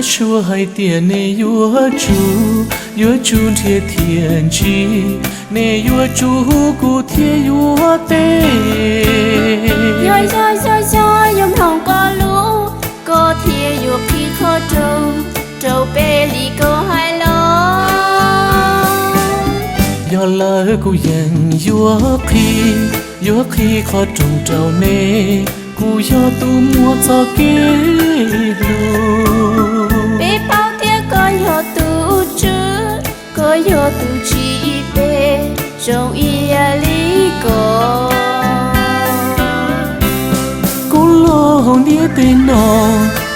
Suav hais tias nej yuav tsum, yuav tsum nrhiav thiaj ntsib, nej yuav tsum hu kuv thiaj yuav teb. Yog yog yog yog yuav mloog koj lus, koj thiaj yuav qhib qhov rooj rau peb li koj hais los. Yog lawm kuv yeej yuav qhib, yuav qhib qhov rooj rau nej, kuv yog tus muaj txoj kev hlub. Peb paub tias koj yog tus tswv, koj yog tus tsim peb zoo ib yam li koj. Kuv los hauv ntiaj teb no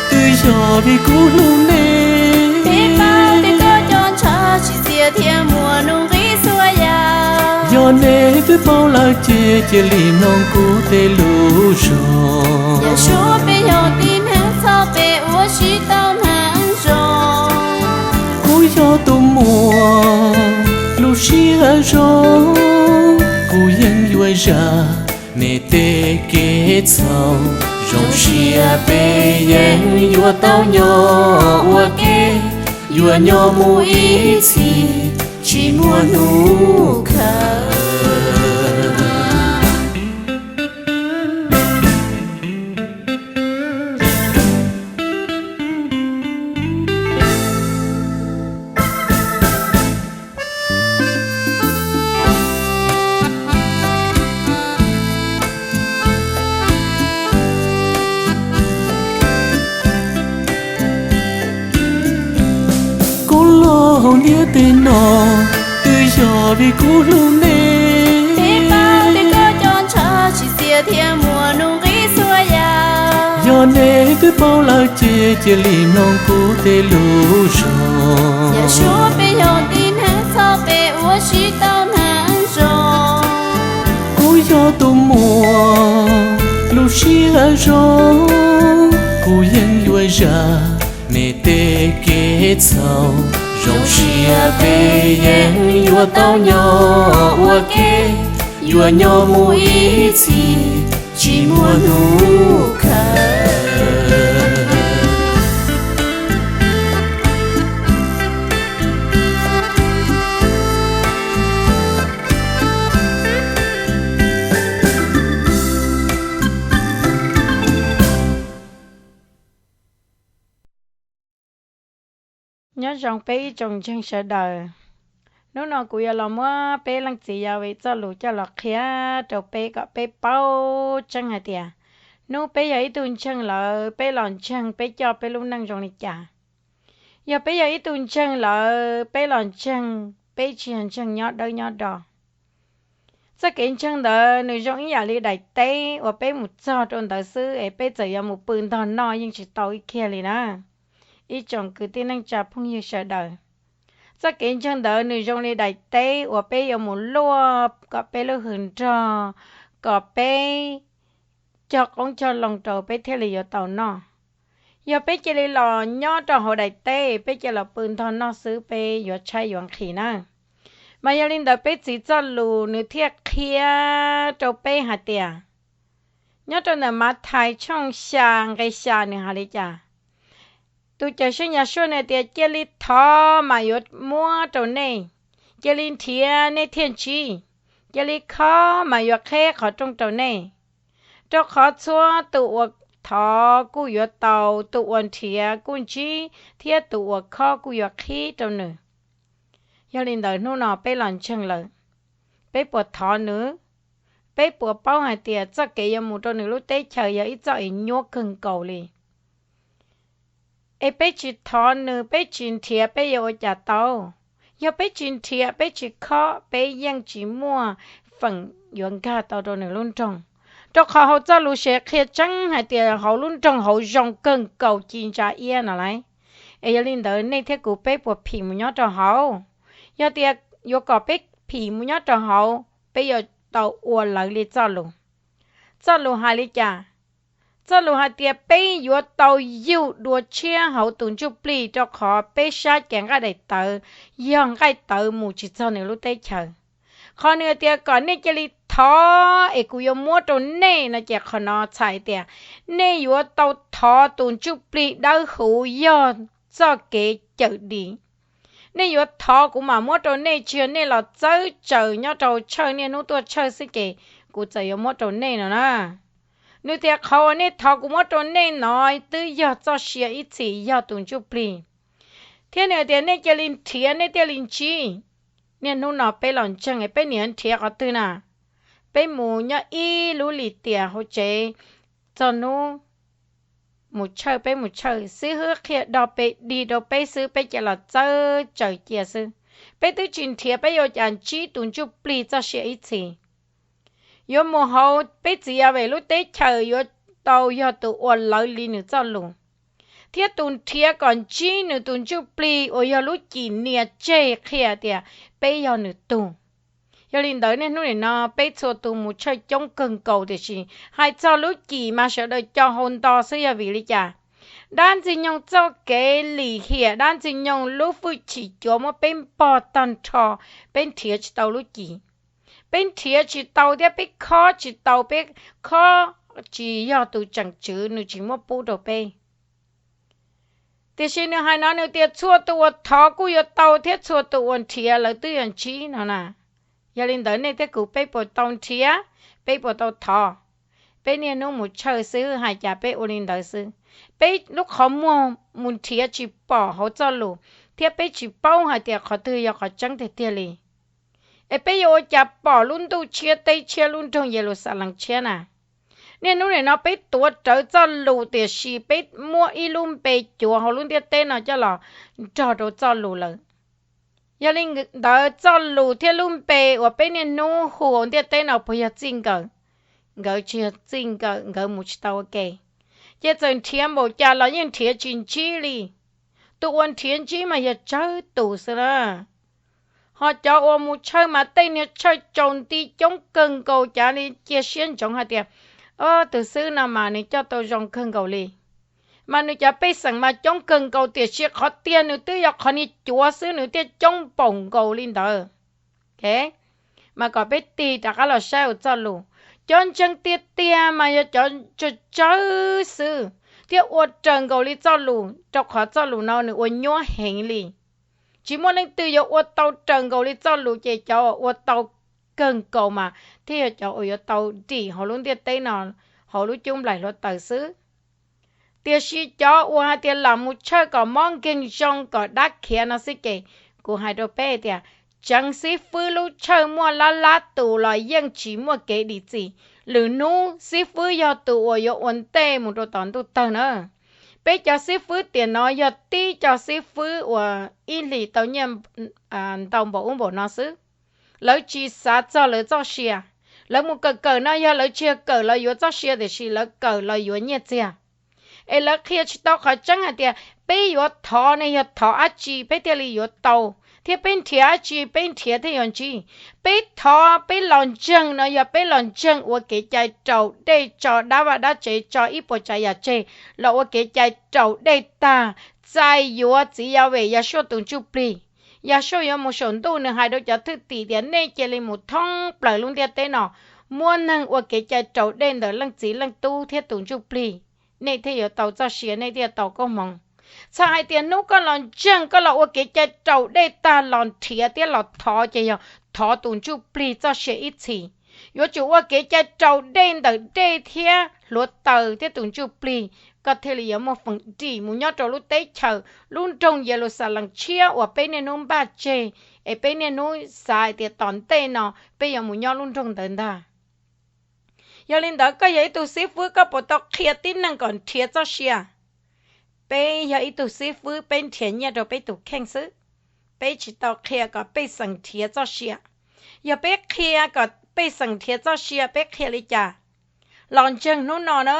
twb yog vim kuv hlub nej. Peb paub tias koj cov ntshav tsis txias thiab muaj nuj nqis txhua yam. Yog nej twb paub lawm ces cia li mloog kuv tej lus zoo. Yam suav peb yog tib neeg txhob peb ua tsis tau neeg zoo. Kuv yog tus muaj lub siab zoo, kuv yeej yuav zam nej tej kev txhaum. Zoo siab peb yeej yuav tau nyob ua ke, yuav nyob mus ib txhis tsis muaj hnub khaws. Kuv los hauv ntiaj teb no twb yog vim kuv hlub nej. Peb paub tias koj cov ntshav tsis txias thiab muaj nuj nqis txhua yam. Yog nej twb paub lawm ces cia li mloog kuv tej lus zoo. Yam suav peb yog tib neeg txhob peb ua tsis tau neeg zoo. Kuv yog tus muaj lub siab zoo, kuv yeej yuav zam nej tej kev txhaum. Zoo siab peb yeej yuav tau nyob ua ke, yuav nyob mus ib txhis tsis muaj hnub khaws. Nyob zoo peb ib tsoom ntseeg sawv daws. Hnub no kuv yuav los muab peb leej txiv Yas Ves txoj lus coj los qhia rau peb kom peb paub tseeb hais tias hnub peb yog ib tug ntseeg lawm, peb los ntseeg peb coj peb lub neej zoo li cas. Yog peb yog ib tug ntseeg lawm, peb los ntseeg peb tsis yog ntseeg nyob dawb nyob do. Txoj kev ntseeg ntawd nws zoo ib yam li daim teb uas peb mus txog rau ntawd xwb es peb txawm yuav mus pw ntog noj yeej tsis tau ib kiag li na. Ib tsoom kwv tij neej tsa phooj ywg sawv daws, txoj kev ntseeg ntawd nws zoo li daim teb uas peb yuav mus luaj kom peb lub hws nrog, kom peb cog qoob cog loo rau peb thiaj li yuav tau noj. Yog peb cia li los nyob rau hauv daim teb, peb cia los pw ntog noj xwb peb yuav tshaib yuav nqhis na. Mas yog li ntawd peb txiv txoj lus nws thiaj qhia rau peb hais tias, nyob rau ntawm Mathais tshooj xya nqe xya nws hais li cas? Tus Cawmseej Yahshua nws tias, cia li thov mas yuav muab rau nej, cia li nrhiav nej thiaj ntsib, cia li khob mas yuav qheb qhov rooj rau nej. Rau qhov txhua tus uas thov kuj yuav tau, tus uas nrhiav kuj ntsib, thiab tus uas khob kuj yuav qhib rau nws. Yog li ntawd hnub no peb los ntseeg lawm, peb puas thov nws? Peb puas paub hais tias txoj kev yuav mus rau nws lub teb chaws yog ib txoj es nyuaj kawg nkaus li? Es peb tsis thov nws, peb tsis nrhiav, peb yuav ua cas tau? Yog peb tsis nrhiav, peb tsis khob, peb yeej tsis muaj feem yuav nkag tau rau nws lub nroog. Rau qhov hauv txoj lus sev qhia tseeb hais tias hauv lub nroog hauv zoo kawg nkaus ci ntsa iab no lauj. Es yog li ntawd nej thiab kuv peb puas phim mus nyob rau hauv? Yog tias yuav kom peb phim mus nyob rau hauv, peb yuav tau ua lawv li txoj lus. Txoj lus hais li cas? Txoj lus hais tias peb yuav tau yug dua tshiab hauv tus ntsuj plig, rau qhov peb saib ces nqaij daim tawv yog nqaij tawv mus tsis txog nws lub teb chaws. Qhov nws hais tias kom nej cia li thov es kuv yuav muab rau nej no ces qhov no txhais tias nej yuav tau thov tus ntsuj plig dawb huv yog txoj kev cawm dim. Nej yuav thov kuv mam muab rau nej, tsis yog nej los txawb tsaws nyob rau tshawj niaj hnub tuaj tshawj xwb ces kuv txawm yuav muab rau nej no na. Nws tias qhov uas nej thov kuv muab rau nej no twb yog txoj sia ib txhis, yog tus ntsuj plig. Thiab nws tias nej cia li nrhiav nej thiaj li ntsib. Niaj hnub no peb los ntseeg, peb niaj nrhiav qhov twg na? Peb mus nyob ib lub lim tiam hauv tsev, txog hnub mus tshawj peb mus tshawj, xib hwb qhia dog pes dig rau peb xwb, peb cia los txawb tsaws cia xwb. Peb twb tsis nrhiav peb yuav cas ntsib tus ntsuj plig txoj sia ib txhis. Yuav mus hauv peb txiv Yas Vem lub teb chaws yuav tau yog tus uas lawv li nws txoj lus, thiab tus nrhiav kom ntsib nws tus ntsuj plig uas yog lub cim nias tseg qhia tias peb yog nws tug. Yog li ntawd niaj hnub nim no peb txhua tus mus tshawj coob kawg nkaus, tiam sis hais txog lub cim mas sawv daws co hau nto xwb. Yog vim li cas? Dab ntxwg nyoog txoj kev lim hiam, dab ntxwg nyoog lub hwj chim cuav muab peb npog tag nrho, peb nrhiav tsis tau lub cim. Peb nrhiav tsis tau thiab peb khob tsis tau, peb khob tsis yog tus tseem tswv, nws tsis muab pub rau peb. Tiam sis nws hais no nws tias txhua tus uas thov kuj yuav tau, thiab txhua tus uas nrhiav lawv twb yuav ntsib no na. Yog li ntawd nej thiab kuv peb puas tau nrhiav, peb puas tau thov? Peb niaj hnub mus tshawj xwb, hais cas peb ua li ntawd xwb. Peb lub qhov muag mus nrhiav tsis pom hauv txoj lus, thiab peb tsis paub hais tias qhov twg yog qhov tseeb tiag tiag li. Es peb yuav ua cas pom lub ntuj tshiab teb tshiab, lub nroog Yeluxalees tshiab na? Niaj hnub nim no peb tuav rawv txoj lus, tiam sis peb muab ib lub npe cuav hauv lub ntiaj teb no coj los nrog rau txoj lus lawm. Yog li ntawd txoj lus thiab lub npe uas peb niaj hnub hu hauv ntiaj teb no puas yog txij nkawm? Nkawd tsis yog txij nkawm, nkawd mus tsis tau ua ke. Ces txawm nrhiav npaum cas los yeej nrhiav tsis ntsib li. Tus uas nrhiav ntsib mas yog tsawg tus xwb na. Ho cov uas mus tshawj mas tej niag tshawj tsaus nti coob kawg nkaus, cav li cia siab ntsoov hais tias tus xwb no mas nws coj tau zoo kawg nkaus li. Mas nws cov pej xeem mas coob kawg nkaus, tiam sis qhov tiag nws twb yog qhov niag cuav xwb nws thiaj coob npaum nkaus li ntawd. Mas kom peb tig rov qab los saib hauv txoj lus, cov ntseeg tiag tiag mas yog cov tsawg tsawg xwb thiaj ua raws nkaus li txoj lus, rau qhov txoj lus no nws ua nyuab heev li. Tsis muaj leej twg yuav ua tau raws nkaus li txoj lus, ces cov uas ua tau kawg nkaus mas thiaj yog cov uas yuav tau dim hauv lub ntiaj teb no, hauv lub cub nplaim hluav taws xwb. Tiam sis cov uas hais tias lam mus tshawj kom mob nkeeg zoo kom dab khiav no xwb ces kuv hais rau peb tias tseev xib fwb lub tshawj muaj lab lab tus los yeej tsis muaj kev dim txim. Lwm hnub xib fwb yog tus uas yuav ua ntej mus rau tom ntuj tawg na. Peb cov xib fwb tiam no yog tib co xib fwb uas ib hlis tau nyiaj ntau npaum ub npaum no xwb. Lawv tsis xav txog lawv txoj sia. Lawv mus kawm kawm no yog lawv tsis yog kawm los yuav txoj sia, tiam sis lawv kawm los yuav nyiaj txiag. Es lawv qhia tsis tau qhov tseeb hais tias peb yuav thov ne yog thov dab tsi peb thiaj li yuav tau, thiab peb nrhiav dab tsi peb nrhiav thiaj yuav ntsib. Peb thov peb los ntseeg no yog peb los ntseeg ua kev cai raus dej, tso dab vaj dab tsev, tso ib puas tsav yam tseg, los ua kev cai raus dej tag, txais yuav txiv Yas Vem Yas Suaj tus ntsuj plig. Yas Suaj yuav mus saum ntuj, nws hais rau cov thwj tim tias nej cia li mus thoob plaws lub ntiaj teb no, muab neeg ua kev cai raus dej ntawm leej txiv leej tub thiab tus ntsuj plig, nej thiaj yuav tau txoj sia, nej thiaj tau koob hmoov. Txhais hais tias hnub koj los ntseeg, koj los ua kev cai raus dej tag los nrhiav thiab los thov ces yog thov tus ntsuj plig txoj sia ib txhis. Yuav tsum ua kev cai raus dej ntawm dej thiab hluav taws thiab tus ntsuj plig, koj thiaj li yuav muaj feem dim mus nyob rau lub teb chaws, lub nroog Yeluxalees tshiab uas peb niaj hnub npaj tseg, es peb niaj hnub xav hais tias tom ntej no peb yuav mus nyob lub nroog ntawd ntag. Yog li ntawd koj yog ib tug xib fwb, koj puas tau qhia tib neeg kom nrhiav txoj sia? Peb yog ib tug xib fwb, peb nrhiav nyiaj rau peb tus kheej xwb, peb tsis tau qhia kom pej xeem nrhiav txoj sia. Yog peb qhia kom pej xeem nrhiav txoj sia, peb qhia li cas? Los ntseeg hnub no na,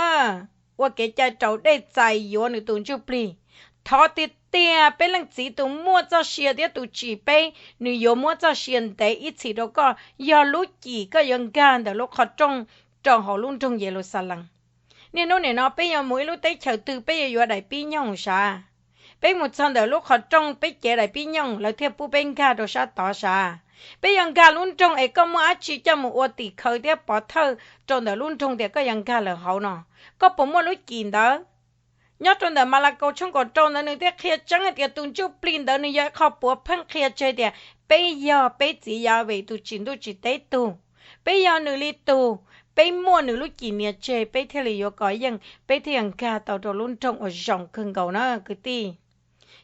ua kev cai raus dej txais yuav nws tus ntsuj plig. Thov tiag tiag peb leej txiv tus muaj txoj sia thiab tus tsim peb, nws yuav muab txoj sia ntev ib txhis rau koj, yog lub cim koj yuav nkag ntawm lub qhov rooj rau hauv lub nroog Yeluxalees. Niaj hnub nim no peb yuav mus ib lub teb chaws twg peb yuav yuav daim pib nyoog sav? Peb mus txog ntawm lub qhov rooj peb cev daim pib nyoog lawv thiaj pub peb nkag rau sab tod sav? Peb yuav nkag lub nroog es koj muaj dab tsi coj mus ua tim khawv thiab pov thawj rau ntawm lub nroog tias koj yuav nkag lawm hauv no? Koj puas muaj lub cim ntawd? Nyob rau ntawm Malakaus tshooj kaum rau ntawd nws thiaj qhia tseeb hais tias tus ntsuj plig ntawd nws yog ib qho puav pheej qhia tseg tias peb yog peb txiv Yas Ves tus tsim ntuj tsim teb tug, peb yog nws li tug, peb muaj nws lub cim nias tseg peb thiaj li yuav kov yeej, peb thiaj yuav nkag tau rau lub nroog uas zoo kawg nkaus na kwv tij.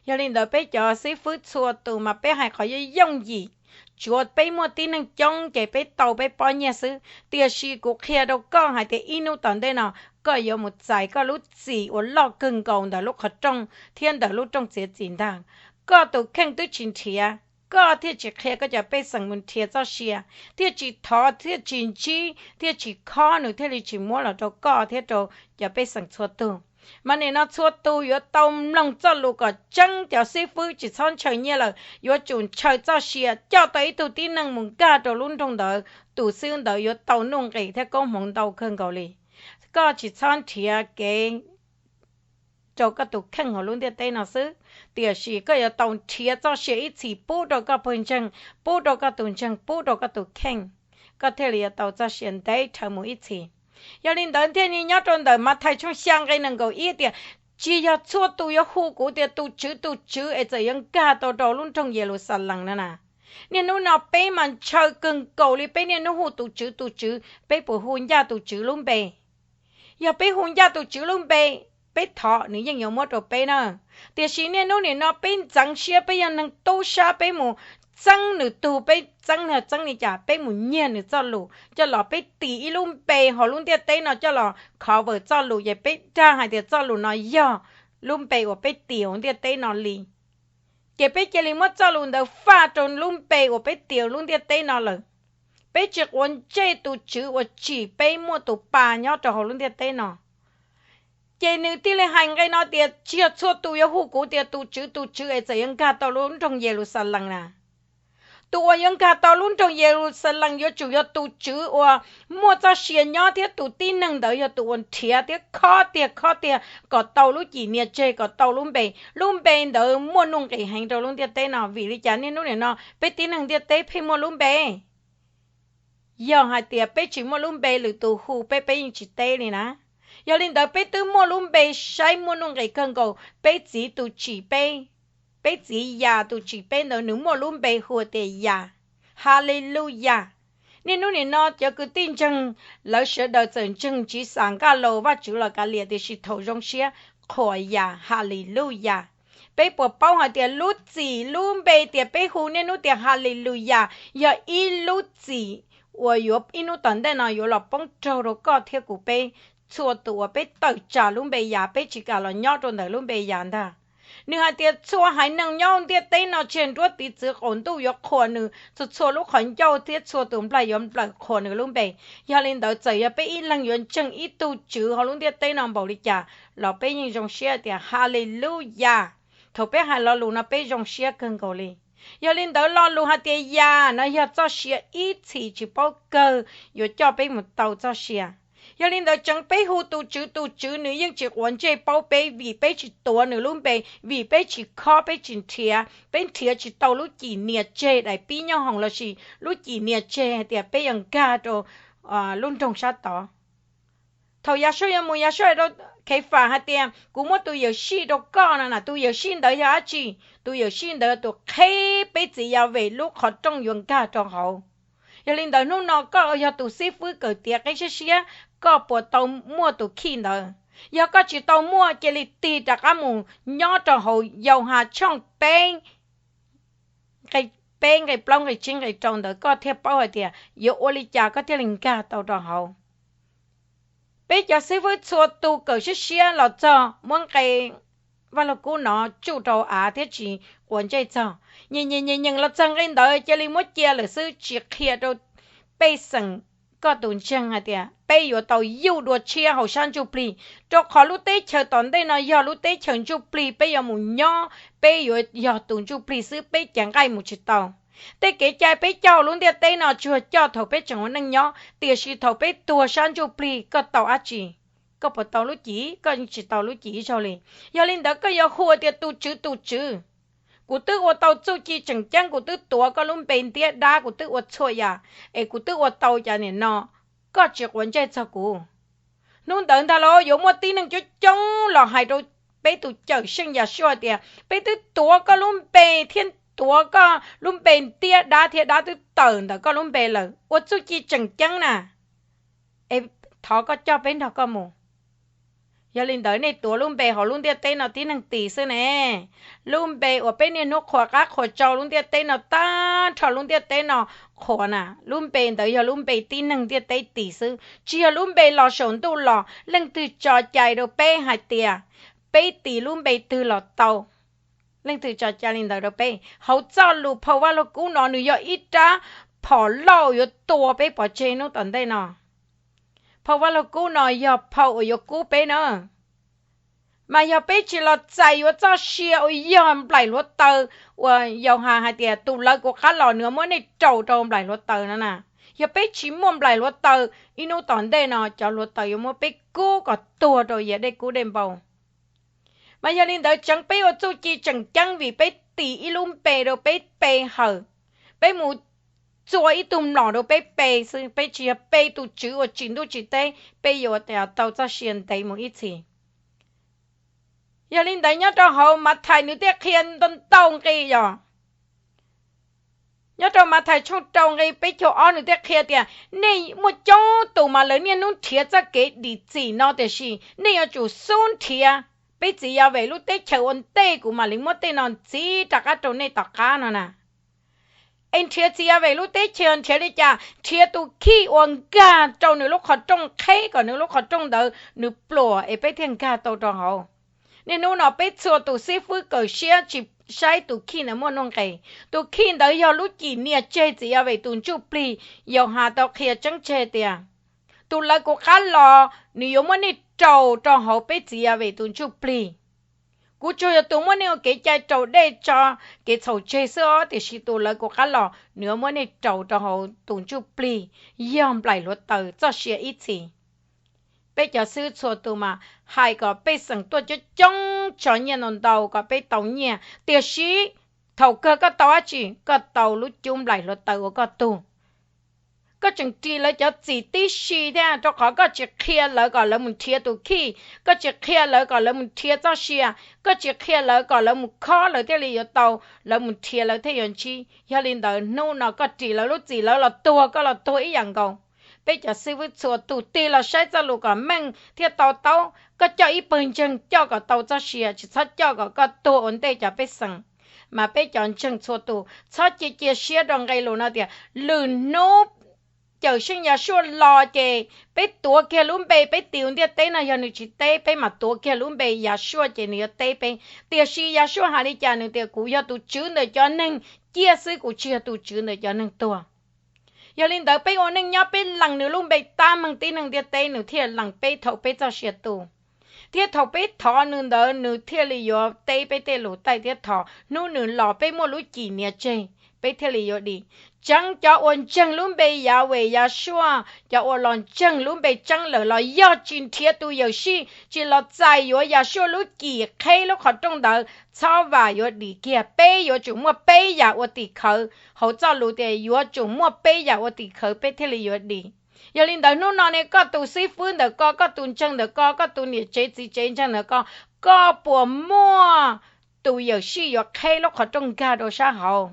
Yog li ntawd peb cov xib fwb txhua tus mas peb hais qhov yooj yooj yim, tsuav peb muaj tib neeg coob ces peb tau peb pob nyiaj xwb. Tiam sis kuv qhia rau koj hais tias ib hnub tom ntej no koj yuav mus txais koj lub txim uas loj kawg nkaus ntawm lub qhov rooj thiab ntawm lub rooj txiav txim ntag. Koj tus kheej twb tsis nrhiav, koj thiaj tsis qhia koj cov pej xeem mus nrhiav txoj sia, thiaj tsis thov thiaj tsis ntsib thiaj tsis khob nws thiaj li tsis muab los rau koj thiab rau cov pej xeem txhua tug. Mas nim no txhua tus yuav tau mloog txoj lus kom tseeb, cov xib fwb tsis txhob ntshaw nyiaj lawm, yuav tsum ntshaw txoj sia coj tau ib tug tib neeg mus nkag rau lub nroog ntawd, tus xib fwb ntawd yuav tau nuj nqis thiab koob hmoov ntau kawg nkaus li. Koj tsis txhob nrhiav kev rau koj tus kheej hauv lub ntiaj teb no xwb, tiam sis koj yuav tau nrhiav txoj sia ib txhis pub rau koj pawg ntseeg, pub rau koj tus ntseeg, pub rau koj tus kheej, koj thiaj li yuav tau txoj sia ntev dhawv mus ib txhis. Yog li ntawd thiaj li nyob rau ntawm Mathais tshooj xya nqe nees nkaum ib tias, tsis yog txhua tus yuav hu kuv tias tus Tswv, tus Tswv es txawm yuav nkag tau rau lub nroog Yeluxalees no na. Niaj hnub no peb mas ntshaw kawg nkaus li, peb niaj hnub hu tus Tswv, tus Tswv, peb puas hu ncaj tus Tswv lub npe? Yog peb hu ncaj tus Tswv lub npe, peb thov nws yeej yuav muab rau peb na. Tiam sis niaj hnub nim no peb ntxeev siab, peb yog neeg tub sab, peb mus txeeb nws tug, peb txeeb, txeeb li cas, peb mus nyiag nws txoj lus coj los, peb tis ib lub npe hauv lub ntiaj teb no coj los cover txoj lus, ces peb dag hais tias txoj lus no yog lub npe uas peb tis hauv ntiaj teb no li. Ces peb cia li muab txoj lus ntawd faj rau lub npe uas peb tis lub ntiaj teb no lawm. Peb tsis quav ntsej tus Tswv uas tsim peb muaj tus pa nyob rau hauv lub ntiaj teb no. Ces nws thiaj li hais nqe no tias, tsis yog txhua tus yuav hu kuv tias tus Tswv, tus Tswv es txawm yuav nkag tau lub nroog Yeluxalees na. Tus uas yuav nkag tau lub nroog Yeluxalees yuav tsum yog tus Tswv uas muaj txoj sia nyob thiab tus tib neeg ntawd yog tus uas nrhiav thiab khob tiag khob tiag kom tau lub cim nias tseg, kom tau lub npe. Lub npe ntawd muaj nuj nqis heev rau lub ntiaj teb no. Vim li cas niaj hnub nim no peb tib neeg ntiaj teb pheej muaj lub npe? Yog hais tias peb tsis muaj lub npe, lwm tus hu peb, peb yeej tsis teb li na. Yog li ntawd peb twb muaj lub npe saib muaj nuj nqis kawg nkaus. Peb txiv tus tsim peb, peb txiv Yas tus tsim peb ntawd nws muaj lub npe hu tias Yas. Haleluyas. Niaj hnub nim no cov kwv tij ntseeg, lawv sawv daws txawm ntseeg Ntsiv Xam Nkaj Laus, Vajtswv los kav liam, tiam sis thaum zoo siab qhuas Yas. Haleluyas. Peb puas paub hais tias lub txim lub npe tias peb hu niaj hnub tias Haleluyas yog ib lub txim uas yuav ib hnub tom ntej no yuav los poob raug rau koj thiab kuv, peb txhua tus uas peb tawm tsam lub npe Yas, peb tsis kam los nyob rau ntawm lub npe Yas ntag. Nws hais tias txhua haiv neeg nyob ntiaj teb no, tsis nruab tiv txwv qaum ntuj yuav qhuas nws, txhua txhua lub qhov ncauj thiab txhua tus nplaig yuav nplawm qhuas nws lub npe. Yog li ntawd txawm yog peb ib leeg yuav ntseeg ib tug tswv hauv lub ntiaj teb no npaum li cas los peb yeej zoo siab tias Haleluyas. Thaum peb hais lo lus no peb zoo siab kawg nkaus li. Yog li ntawd lo lus hais tias Yas no yog txoj sia ib txhis tsis paub kawg yuav coj peb mus tau txoj sia. Yog li ntawd tseev peb hu tus Tswv tus Tswv nws yeej tsis quav ntsej paub peb, vim peb tsis tuav nws lub npe, vim peb tsis khob, peb tsis nrhiav, peb nrhiav tsis tau lub cim nias tseg daim pib nyob hoos lossis lub cim nias tseg hais tias peb yuav nkag rau lub nroog sab tod. Thaum Yas Soj yuav mus, Yas Soj hais rau Kheefas hais tias, kuv muab tus yawm sij rau koj no na. Tus yawm sij ntawd yog dab tsi? Tus yawm sij ntawd tus qheb peb txiv Yas Ves lub qhov rooj yuav nkag rau hauv. Yog li ntawd hnub no koj yog tus xib fwb kawm tiav qib siab siab, koj puas tau muaj tus khij ntawd? Yog koj tsis tau muaj, cia li tig rov qab mus nyob rau hauv Yauhas tshooj peb nqe peb, nqe plaub, nqe tsib, nqe rau ntawd koj thiaj paub hais tias yuav ua li cas koj thiaj li nkag tau rau hauv. Peb cov xib fwb txhua tus kawm siab siab los txog muab nqe Vaj Lug Kub no tsuj rau av thiab tsis quav ntsej txog. Nyeem nyeem nyeem nyeem los txog nqe ntawd cia li muab cia lawm xwb, tsis qhia rau pej xeem koj tus ntseeg hais tias peb yuav tau yuj dua tshiab hauv sab ntsuj plig, rau qhov lub teb chaws tom ntej no yog lub teb chaws ntsuj plig, peb yuav mus nyob peb yuav yog tus ntsuj plig xwb, peb ceev nqaij mus tsis tau. Tej kev cai peb coj hauv lub ntiaj teb no tsuas coj thaum peb tseem ua neej nyob, tiam sis thaum peb tuag sab ntsuj plig koj tau dab tsi? Koj puas tau lub cim? Koj yeej tsis tau lub cim ib zaug li. Yog li ntawd koj yuav hu tias tus Tswv, tus Tswv, kuv twb ua tau txuj ci tseem ceeb, kuv twb tuav koj lub npe ntiab dab, kuv twb ua txhua yam, es kuv twb ua tau cas nim no koj tsis quav ntsej txog kuv? Hnub ntawd ntag los yuav muaj tib neeg coob coob los hais rau peb tus Cawmseej Yahshua tias peb twb tuav koj lub npe thiab tuav koj lub npe ntiab dab thiab dab twb tawm ntawm koj lub npe lawm, ua txuj ci tseem ceeb na. Es thov koj coj peb nrog koj mus. Yog li ntawd nej tuav lub npe hauv lub ntiaj teb no tib neeg tis xwb ne. Lub npe uas peb niaj hnub qhuas qab qhuas tsau lub ntiaj teb no tag nrho lub ntiaj teb no qhuas na, lub npe ntawd yog lub npe tib neeg ntiaj teb tis xwb, tsis yog lub npe los saum ntuj los. Leej twg tso cai rau peb hais tias peb tis lub npe twg los tau? Leej twg tso cai li ntawd rau peb? Hauv txoj lus phau Vaj Lug Kub no nws yog ib rab phom loj yuav tua peb pov tseg hnub tom ntej no. Phau Vaj Lug Kub no yog phau uas yuav kub peb na. Mas yog peb tsis los txais yuav txoj sia uas yog nplaim hluav taws uas Yauhas hais tias tus lawv kuv qab los nws muab nej raus rau nplaim hluav taws no na, yog peb tsis muaj nplaim hluav taws, ib hnub tom ntej no cov hluav taws yuav muab peb kub kom tuag rau yav dej kub dej npau. Mas yog li ntawd tseev peb ua txuj ci tseem ceeb vim peb tis ib lub npe rau peb pe hawm, peb mus txua ib tug mlom rau peb pe xwb, peb tsis yog pe tus Tswv uas tsim ntuj tsim teb, peb yuav tau txoj sia ntev mus ib txhis. Yog li ntawd nyob rau hauv Mathais nws thiaj qhia ntau ntau nqi yog nyob rau Mathais tshooj rau nqi peb caug ob nws thiaj qhia tias nej muaj coob tus mas lawv niaj hnub nrhiav txoj kev dim txim no tiam sis nej yuav tsum xub nrhiav peb txiv Yas Vem lub teb chaws ua ntej kuv mam li muab tej no ntxiv rov qab rau nej tom qab no na. Es nrhiav txiv Yas Vem lub teb chaws nrhiav li cas? Nrhiav tus khij uas nkag rau nws lub qhov rooj, qheb kom nws lub qhov rooj ntawd nws pluam es peb thiaj nkag tau rau hauv. Niaj hnub no peb txhua tus xib fwb kawm siab tsis saib tus khij ntawd muaj nuj nqis. Tus khij ntawd yog lub cim nias tseg txiv Yas Vem tus ntsuj plig. Yauhas tau qhia tseeb tseg tias tus lawv kuv qab los nws yuav muab nej raus rau hauv peb txiv Yas Vem tus ntsuj plig. Kuv tsuas yog tus muab nej ua kev cai raus dej tso kev txhaum tseg xwb os, tiam sis tus lawv kuv qab los nws yuav muab nej raus rau hauv tus ntsuj plig, yog nplaim hluav taws txoj sia ib txhis. Peb cov xib fwb txhua tus mas hais kom pej xeem tuaj coob coob tso nyiaj ntau ntau kom peb tau nyiaj, tiam sis thaum kawg koj tau dab tsi? Koj tau lub cub nplaim hluav taws uas koj tug. Koj tseem ris lawv cov txim tib si thiab, rau qhov koj tsis qhia lawv kom lawv mus nrhiav tus khij, koj tsis qhia lawv kom lawv mus nrhiav txoj sia, koj tsis qhia lawv kom lawv mus khob lawv thiaj li yuav tau, lawv mus nrhiav lawv thiaj yuav ntsib. Yog li ntawd hnub no koj ris lawv lub txim lawv los tuag koj los tuag ib yam nkaus. Peb cov xib fwb txhua tus tig los saib txoj lus kom meej thiaj to taub. Koj coj ib pawg ntseeg coj kom tau txoj sia, tsis txhob coj kom koj tuag ua ntej cov pej xeem. Mas peb cov ntseeg txhua tus txhob cia cia siab rau nqe lus no tias lwm hnub Cawmseej Yahshua los ces peb tuav kiag lub npe peb tis ua ntiaj teb no, yog nws tsis teb peb mas tuav kiag lub npe Yahshua ces nws yuav teb peb. Tiam sis Yahshua hais li cas? Nws tias kuv yog tus Tswv ntawm cov neeg ciaj xwb, kuv tsis yog tus Tswv ntawm cov neeg tuag. Yog li ntawd peb ua neej nyob peb lees nws lub npe tab meeg tib neeg ntiaj teb nws thiaj lees peb thaum peb txoj sia tu. Thiab thaum peb thov nws ntawd nws thiaj li yuav teb peb tej lus taij thiab thov. Hnub nws los peb muaj lub cim nias tseg, peb thiaj li yuav dim. Tseev cov uas ntseeg lub npe Yas Vem Yahshua, cov uas los ntseeg lub npe tseeb lawm los yog tsis nrhiav tus yawm sij, tsis los txais yuav Yahshua lub cim qheb lub qhov rooj ntawd, txhob vam yuav dim kiag. Peb yuav tsum muaj peb yam ua tim khawv. Hauv txoj lus tias yuav tsum muaj peb yam ua tim khawv peb thiaj li yuav dim. Yog li ntawd hnub no ne koj tus xib fwb ntawm ko, koj tus ntseeg ntawm ko, koj tus niam tsev txiv tsev ntseeg ntawm ko, koj puas muaj tus yawm sij yuav qheb lub qhov rooj nkag rau sab hauv?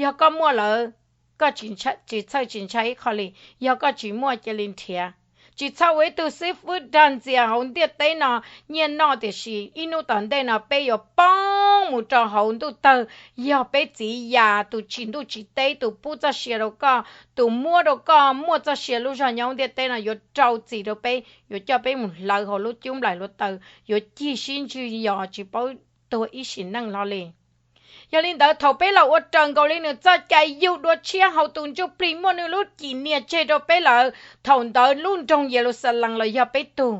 Yog koj muaj lawm, koj tsis txhawj tsis ntshai ib qho li. Yog koj tsis muaj cia li nrhiav. Tsis txhob ua ib tug xib fwb dag ntxias hauv ntiaj teb no nyiaj noj, tiam sis ib hnub tom ntej no peb yuav poob mus rau hauv ntuj tawg. Yog peb txiv Yas tus tsim ntuj tsim teb, tus pub txoj sia rau koj, tus muab rau koj muaj txoj sia lub zog nyob ntiaj teb no yuav rau txim rau peb, yuav coj peb mus hlawv hauv lub cub nplaim hluav taws, yuav cig sib ntswg yos tsis paub tuag ib sim neej hlo li. Yog li ntawd thaum peb los ua raws nkaus li nws txoj cai yug dua tshiab hauv tus ntsuj plig muaj nws lub cim nias tseg rau peb lawm, thaum ntawd lub nroog Yeluxalees los yog peb tug.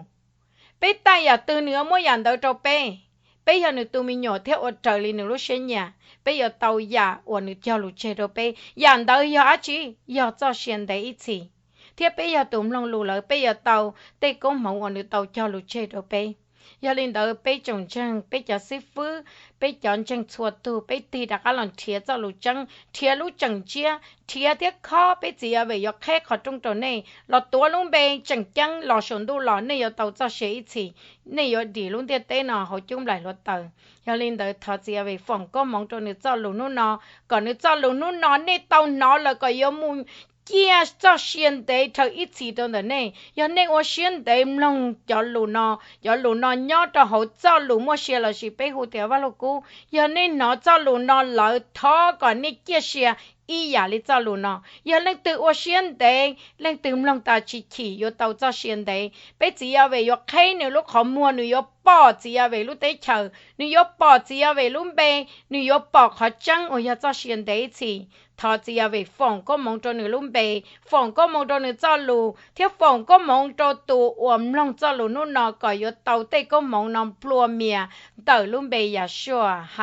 Peb taij yam twg nws yuav muab yam ntawd rau peb. Peb yog nws tus me nyuam thiab ua raws li nws lub siab nyiam, peb yuav tau yam uas nws cog lus tseg rau peb. Yam ntawd yog dab tsi? Yog txoj sia ntev ib txhis. Thiab peb yog tus mloog lus lawm peb yuav tau tej koob hmoov uas nws tau cog lus tseg rau peb. Yog li ntawd peb tsoom ntseeg, peb cov xib fwb, peb cov ntseeg txhua tug, peb tig rov qab los nrhiav txoj lus tseeb, nrhiav lub tseem ntsiab, nrhiav thiab khob peb txiv Yas Ves yuav qheb qhov rooj rau nej, los tuav lub npe tseem ceeb los saum ntuj los nej yuav tau txoj sia ib txhis, nej yuav dim lub ntiaj teb no hauv cub nplaim hluav taws. Yog li ntawd thov txiv Yas Ves foom koob hmoov rau nws txoj lus hnub no, kom nws txoj lus hnub no nej tau hnov lawm kom yuav mus ciaj txoj sia ntev dhau ib txhis rau ntawm nej. Yog nej ua siab ntev mloog cov lus no, cov lus no nyob rau hauv txoj lus muaj sia lossis peb hu tias Vaj Lug Kub, yog nej hnov txoj lus no lawm thov kom nej ciaj sia ib yam li txoj lus no. Yog leej twg ua siab ntev, leej twg mloog tas tsis chim yuav tau txoj sia ntev. Peb txiv Yas Ves yuav qheb nws lub qhov muag, nws yuav pom txiv Yas Ves lub teb chaws, nws yuav pom txiv Yas Ves lub npe, nws yuav pom qhov tseeb uas yog txoj sia ntev ib txhis. Thov txiv Yas Ves foom koob hmoov rau nws lub npe, foom koob hmoov rau nws txoj lus, thiab foom koob hmoov rau tus uas mloog txoj lus hnub no kom yuav tau tej koob hmoov no nplua mias ntawm lub npe Yas Suaj.